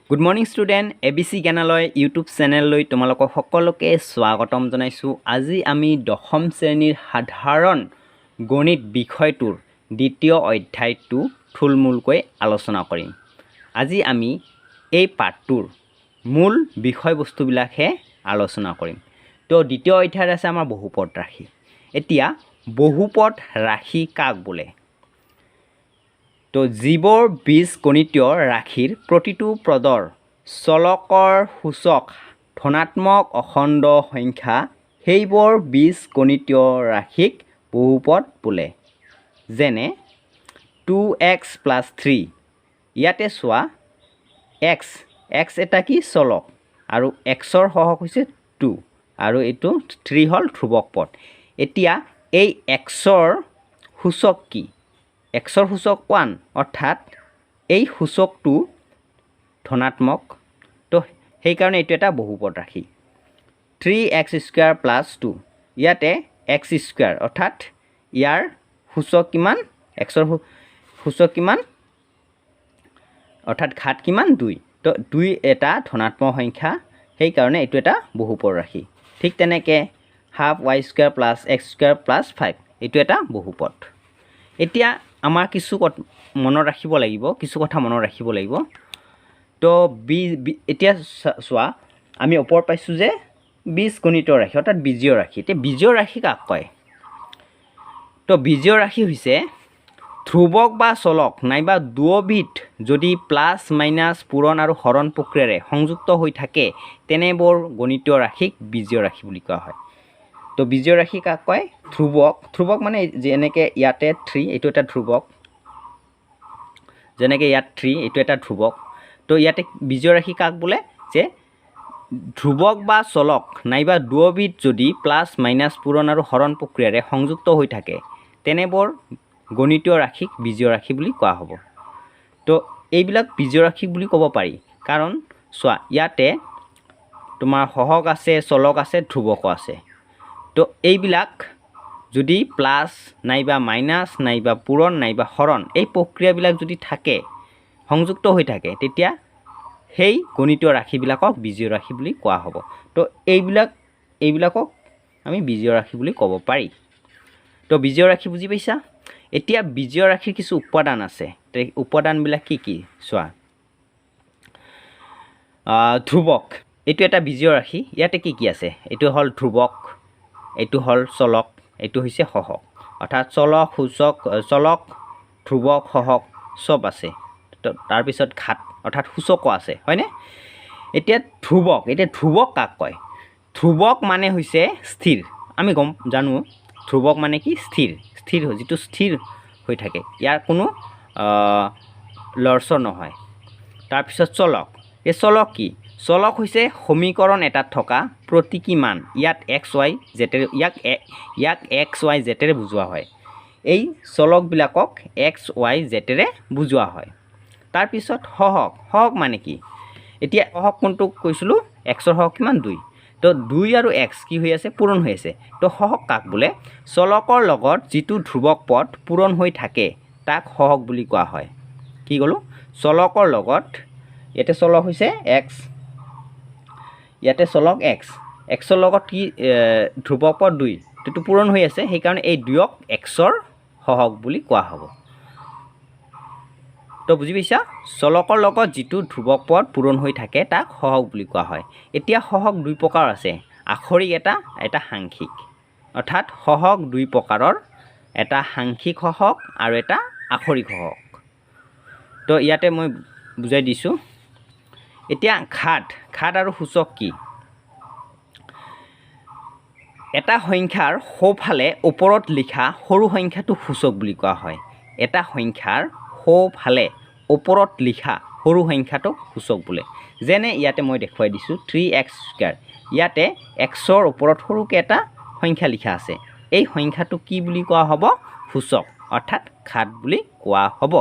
Good morning student, ABC Gyanalaya YouTube চেনেললৈ তোমালোকক সকলোকে স্বাগতম জনাইছোঁ। আজি আমি দশম শ্ৰেণীৰ সাধাৰণ গণিত বিষয়টোৰ দ্বিতীয় অধ্যায়টো থুলমূলকৈ আলোচনা কৰিম। আজি আমি এই পাঠটোৰ মূল বিষয়বস্তুবিলাকহে আলোচনা কৰিম। তো দ্বিতীয় অধ্যায়ত আছে আমাৰ বহুপদ ৰাশি। এতিয়া বহুপদ ৰাশি কাক বোলে? তো যিবোৰ বীজগণিতীয় ৰাশিৰ প্ৰতিটো পদৰ চলকৰ সূচক ধনাত্মক অখণ্ড সংখ্যা, সেইবোৰ বীজগণিতীয় ৰাশিক বহুপদ বোলে। যেনে 2x + 3। ইয়াতে চোৱা, এক্স এক্স এটা কি? চলক। আৰু এক্সৰ সহগ হৈছে টু আৰু এইটো থ্ৰী হ'ল ধ্ৰুৱক পদ। এতিয়া এই এক্সৰ সূচক কি? এক্সৰ সূচক ওৱান, অৰ্থাৎ এই সূচকটো ধনাত্মক। তো সেইকাৰণে এইটো এটা বহুপদ ৰাশি। 3x square + 2, ইয়াতে এক্স স্কুৱেৰ, অৰ্থাৎ ইয়াৰ সূচক কিমান? এক্সৰ সূচক কিমান, অৰ্থাৎ ঘাত কিমান? দুই। তো দুই এটা ধনাত্মক সংখ্যা, সেইকাৰণে এইটো এটা বহুপদ ৰাশি। ঠিক তেনেকৈ 1/2 y square + x square + 5, এইটো এটা বহুপদ। এতিয়া আমাৰ কিছু মনত ৰাখিব লাগিব, কিছু কথা মনত ৰাখিব লাগিব। তো বি এতিয়া চোৱা, আমি ওপৰত পাইছোঁ যে বীজগণিতৰ ৰাশি, অৰ্থাৎ বীজীয় ৰাশি। এতিয়া বীজীয় ৰাশি কাক কয়? তো বীজীয় ৰাশি হৈছে ধ্ৰুৱক বা চলক নাইবা দুয়োবিধ যদি প্লাছ, মাইনাছ, পূৰণ আৰু হৰণ প্ৰক্ৰিয়াৰে সংযুক্ত হৈ থাকে, তেনেবোৰ গণিতীয় ৰাশিক বীজীয় ৰাশি বুলি কোৱা হয়। তো বীজীয় ৰাশি কাক কয়? ধ্ৰুৱক, ধ্ৰুৱক মানে যেনেকৈ ইয়াতে থ্ৰী, এইটো এটা ধ্ৰুৱক। যেনেকৈ ইয়াত থ্ৰী, এইটো এটা ধ্ৰুৱক। তো ইয়াতে বীজীয় ৰাশি কাক বোলে যে ধ্ৰুৱক বা চলক নাইবা দুয়োবিধ যদি প্লাছ, মাইনাছ, পূৰণ আৰু হৰণ প্ৰক্ৰিয়াৰে সংযুক্ত হৈ থাকে, তেনেবোৰ গণিতীয় ৰাশিক বীজীয় ৰাশি বুলি কোৱা হ'ব। তো এইবিলাক বীজীয় ৰাশি বুলি ক'ব পাৰি, কাৰণ চোৱা, ইয়াতে তোমাৰ সহগ আছে, চলক আছে, ধ্ৰুৱকো আছে। তো এইবিলাক যদি প্লাছ নাইবা মাইনাছ নাইবা পূৰণ নাইবা হৰণ, এই প্ৰক্ৰিয়াবিলাক যদি থাকে, সংযুক্ত হৈ থাকে, তেতিয়া সেই গণিতীয় ৰাশিবিলাকক বীজীয় ৰাশি বুলি কোৱা হ'ব। তো এইবিলাকক আমি বীজীয় ৰাশি বুলি ক'ব পাৰি। তো বীজীয় ৰাশি বুজি পাইছা? এতিয়া বীজীয় ৰাশিৰ কিছু উপাদান আছে। তো এই উপাদানবিলাক কি কি চোৱা। ধ্ৰুৱক, এইটো এটা বীজীয় ৰাশি। ইয়াতে কি কি আছে? এইটো হ'ল ধ্ৰুৱক, এইটো হ'ল চলক, এইটো হৈছে সহগ। অৰ্থাৎ চলক, সূচক, চলক, ধ্ৰুৱক, সহগ চব আছে। তো তাৰপিছত ঘাত, অৰ্থাৎ সূচকো আছে, হয়নে? এতিয়া ধ্ৰুৱক, এতিয়া ধ্ৰুৱক কাক কয়? ধ্ৰুৱক মানে হৈছে স্থিৰ। আমি গম জানো ধ্ৰুৱক মানে কি? স্থিৰ, স্থিৰ, যিটো স্থিৰ হৈ থাকে, ইয়াৰ কোনো লৰচৰ নহয়। তাৰপিছত চলক। এই চলক কি? চলক হৈছে সমীকৰণ এটাত থকা প্ৰতীকী মান। ইয়াত এক্স, ৱাই, জেটেৰে, ইয়াক এক্স, ৱাই, জেটেৰে বুজোৱা হয়। এই চলকবিলাকক এক্স, ৱাই, জেটেৰে বুজোৱা হয়। তাৰপিছত সহগ। সহগ মানে কি? এতিয়া সহগ কোনটোক কৈছিলোঁ? এক্সৰ সহগ কিমান? দুই। তো দুই আৰু এক্স কি হৈ আছে? পূৰণ হৈ আছে। তো সহগ কাক বোলে? চলকৰ লগত যিটো ধ্ৰুৱক পদ পূৰণ হৈ থাকে, তাক সহগ বুলি কোৱা হয়। কি ক'লোঁ? চলকৰ লগত, ইয়াতে চলক হৈছে এক্স, ইয়াতে চলক এক্স, এক্সৰ লগত কি ধ্ৰুৱক পদ দুই, এইটো পূৰণ হৈ আছে, সেইকাৰণে এই দুয়ক এক্সৰ সহগ বুলি কোৱা হ'ব। তো বুজি পাইছা? চলকৰ লগত যিটো ধ্ৰুৱক পদ পূৰণ হৈ থাকে, তাক সহগ বুলি কোৱা হয়। এতিয়া সহগ দুই প্ৰকাৰ আছে, আখৰিক এটা, এটা সাংখ্যিক। অৰ্থাৎ সহগ দুই প্ৰকাৰৰ, এটা সাংখ্যিক সহগ আৰু এটা আখৰিক সহগ। তো ইয়াতে মই বুজাই দিছোঁ। এতিয়া ঘাত, ঘাত আৰু সূচক কি? এটা সংখ্যাৰ সোঁফালে ওপৰত লিখা সৰু সংখ্যাটোক সূচক বুলি কোৱা হয়। এটা সংখ্যাৰ সোঁফালে ওপৰত লিখা সৰু সংখ্যাটোক সূচক বোলে। যেনে ইয়াতে মই দেখুৱাই দিছোঁ 3x square, ইয়াতে এক্সৰ ওপৰত সৰুকৈ এটা সংখ্যা লিখা আছে। এই সংখ্যাটো কি বুলি কোৱা হ'ব? সূচক, অৰ্থাৎ ঘাত বুলি কোৱা হ'ব।